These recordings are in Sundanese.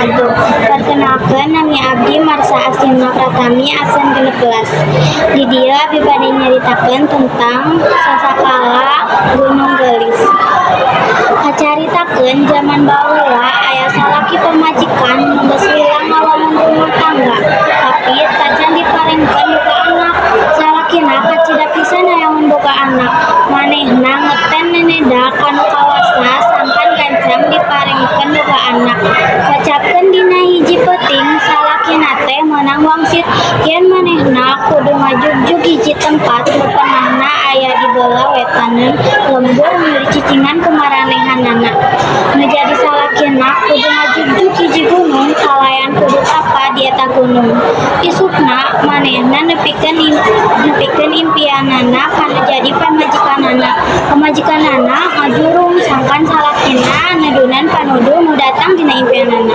Wabarakatuh. Perkenalkan, nami abdi Marsa Astina Pratami, absen 16. Di dieu abdi bade nyaritakeun tentang Sasakala Gunung Geulis. Kacaritakeun zaman baheula aya salaki pamajikan nu geus lila ngawangun rumah tangga, tapi tacan diparengkeun boga anak. Salakina kacida pisan hayang boga anak. Manehna ngeten neneda kanu kawasa sangkan gancang diparengkeun boga anak. Kocapkeun dina hiji peuting, salakina teh meunang wangsit yen manehna kudu ngajugjug hiji tempat nu pernahna aya di beulah wetaneun lembur nu dicicingan ku maranehanana. Nu jadi salakina kudu ngajugjug hiji gunung kalayan kudu tapa di eta gunung. Isukna manehna nepikeun impianana kanu jadi pamajikanana. Pamajikanana ngajurung sangkan salakina nedunan panuduh nu datang dina impianana.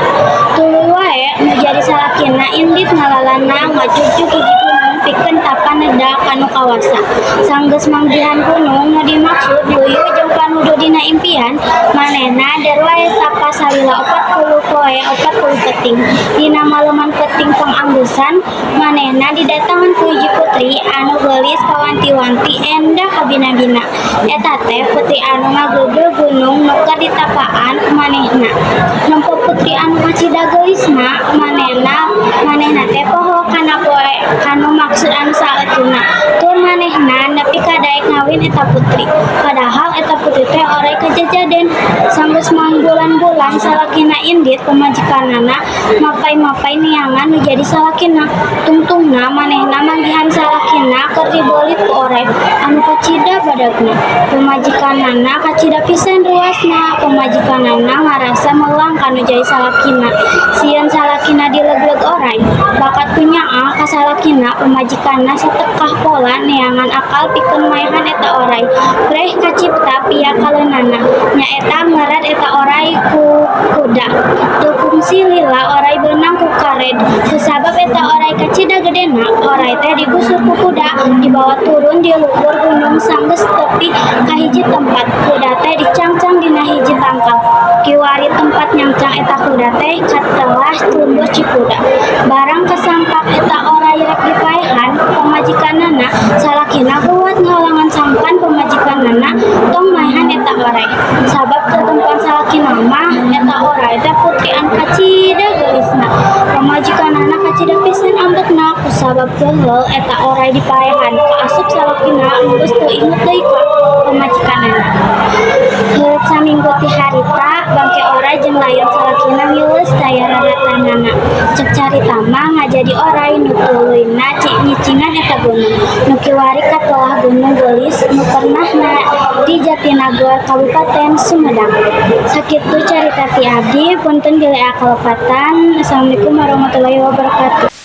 Tuluy wae nu jadi salakina indit ngalalana ngajugjug hiji gunung pikeun tapa neda kanu kawasa. Sanggeus manggihan gunung nu dimaksud luyu jeung panuduh dina impian, manehna der wae tapa salila 40 poe 40 peuting. Dina maleman peuting panganggesan, manehna didatangan ku hiji putri anu geulis kawanti-wanti, endah kabina-bina. Eta teh putri anu ngageugeuh gunung nu keur ditapaan ku manehna. Nempo putri anu kacida geulisna, manehna teh poho kana poe kanu maksud anu saeutuna. Tur manehna nepi ka daek ngawin eta putri. Padahal eta putri teh oray kajajaden. Sanggeus mangbulan-bulan salakina indit, pamajikanana mapay-mapay neangan nu jadi salakina. Tungtungna manehna manggihan salakina keur dibelit ku oray anu kacida badagna. Pamajikanana kacida pisan ruasna. Pamajikanana ngarasa melang kanu jadi salakina. Sieun salakina dilegleg oray. Bakat ku nyaah ka salakina, pamajikanna satekah pola neangan akal pikeun maehan eta oray. Preh kacipta piakaleunana, nyaeta ngeret eta oray ku kuda. Teu kungsi lila oray beunang ku kared. Kusabab eta oray kacida gedena, oray teh digusur ku kuda, dibawa turun di luhur gunung. Sanggeus tepi ka hiji tempat, kuda teh dicangcang dina hiji tangkal. Kiwari tempat nyangcang eta kuda teh katelah lembur Cikuda. Barang kasampak eta oray rek dipaehan ku pamajikanana, salakina kuat ngahalangan sangkan pamajikanana tong maehan eta oray. Sabab tetempoan salakina mah eta oray teh putri anu kacida geulisna. Pamajikanana kacida pisan ambekna kusabab geuleuh eta oray dipaehan. Kaasup salakina geus teu inget deui ka pamajikanana. Heureut saminggu ti harita, bangke oray jeung layon salakina ngileus daya raratanana. Cek carita mah ngajadi oray nu tuluyna nyicingan eta gunung. Nu kiwari katelah Gunung Geulis nu pernahna di Jatinagor, Kabupaten Sumedang. Sakitu carita ti abdi, punten bilih aya kalepatan. Assalamualaikum warahmatullahi wabarakatuh.